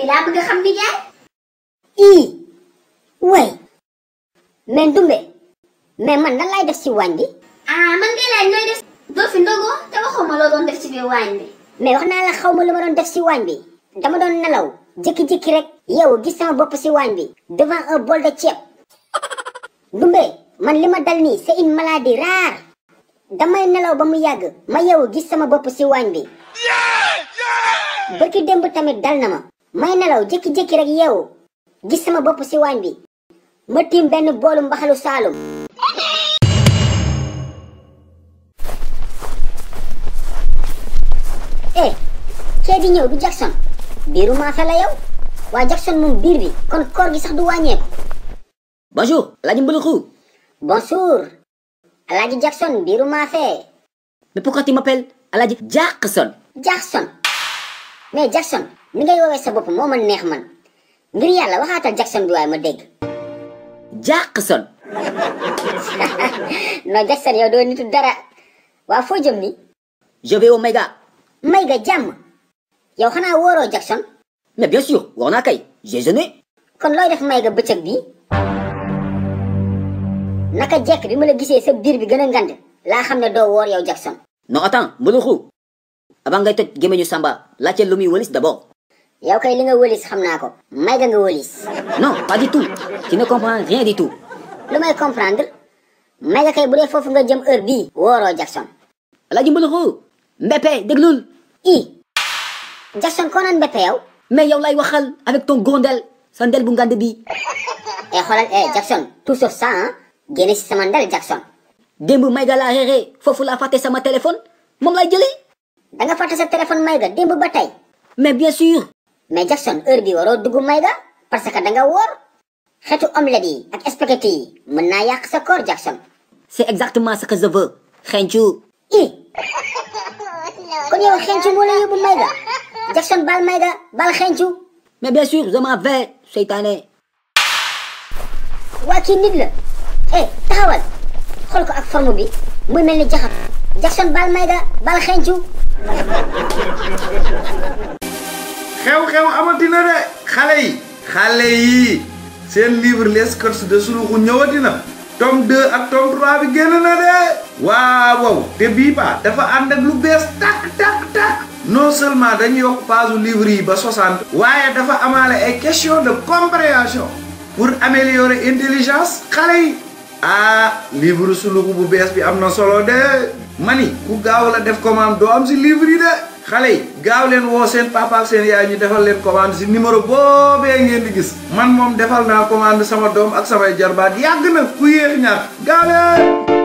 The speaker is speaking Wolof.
daa bëgg xam nijaay. way mais Ndumbe mais man lan laay def ci waañ bi. Man ngay laaj nooy def. doo fi ndogoo te waxuma loo doon def ci biir waañ bi. mais wax naa la xaw ma lu ma doon def ci waañ bi dama doon nelaw jékki-jékki rek yow gis sama bopp ci waañ bi devant un bol de ceeb. Ndumbe man li ma dal nii c'est une maladie rare damay nelaw ba mu yàgg ma yow gis sama bopp ci waañ bi. bërki démb tamit dal na ma may nelaw jékki-jékki rek yow gis sama bopp ci waañ bi ma tiim benn boolu mbaxalu saalum. kee di ñëw du Jackson biiru maafe la yow waa Jackson moom biir bi kon koor gi sax du wàññeeku. Bonjour, Alaaji Souloukhou. Bonjour, Alaaji Jackson biiru maafe. Mais pourquoi tu m'appelles Alaaji Jackson? Jackson mais Jackson ni ngay woowee sa bopp moo ma neex man ngir yàlla waxaatal Jackson bi waaye ma dégg. Jackson. non Jackson yow doo nitu dara waa foo jëm ni. Je vais au Mayga. Mayga jàmm yow xanaa wóoroo Jackson. Mais bien sûr, woor naa kay j'ai jeûné. kon looy def Mayga bëccëg bi naka jekk bi ma la gisee sa biir bi gën a ngand laa xam ne doo woor yow Jackson. Non attends, Souloukhou. Avant ngay toj gémmiñu Samba laajte lu muy wëlis d'abord. yow kay li nga wëlis xam naa ko Mayga nga wëlis. Non, pas du tout. Tu ne comprends rien du tout. lu may comprendre Mayga kay bu dee foofu nga jëm heure bii wooroo Jackson. Alaaji Souloukhou. Mbépé déglul. Jackson koo naan Mbépé yow. mais yow lay waxal avec ton gondel sa ndel bu ngand bi. xoolal Jackson tout sauf ça ah génne si sama ndel Jackson. démb Mayga laa réeré foofu laa fàtte sama téléphone moom lay jëli. da nga fàtte sa téléphone Mayga démb ba tey. mais bien sûr. mais Jackson heure bi waroo dugg Mayga parce que da nga woor xeetu omelette yi ak spaghetti yi mën naa yàq sa koor Jackson. c'est exactement ce que je veux. xencu. kon yow xencu moo la yóbbu Mayga Jackson bal Mayga bal xencu. mais bien sûr je m'en vais seytaane. waa kii nit la taxawal xool ko ak forme bi muy mel ni jaxat Jackson bal Mayga bal xencu. xew-xew amatina de xale yi seen livre les codes de Souloukhou ñëwati na tome 2 ak tome 3 bi génn na de waaw te bii ba dafa ànd ak lu bees tak non seulement dañu yokk page livre yi ba 60 waaye dafa amaale ay question de compréhension pour améliorer intelligence xale yi livre Souloukhou bu bees bi am na solo de mani ku gaaw la def commande doo am si livre yi de xale yi gaaw leen woo seen papa ak seen yaay ñu defal leen commande si numéro boobee ngeen di gis man moom defal naa commande sama doom ak samay jarbaat yàgg na ku yéex ñaar gaaw leen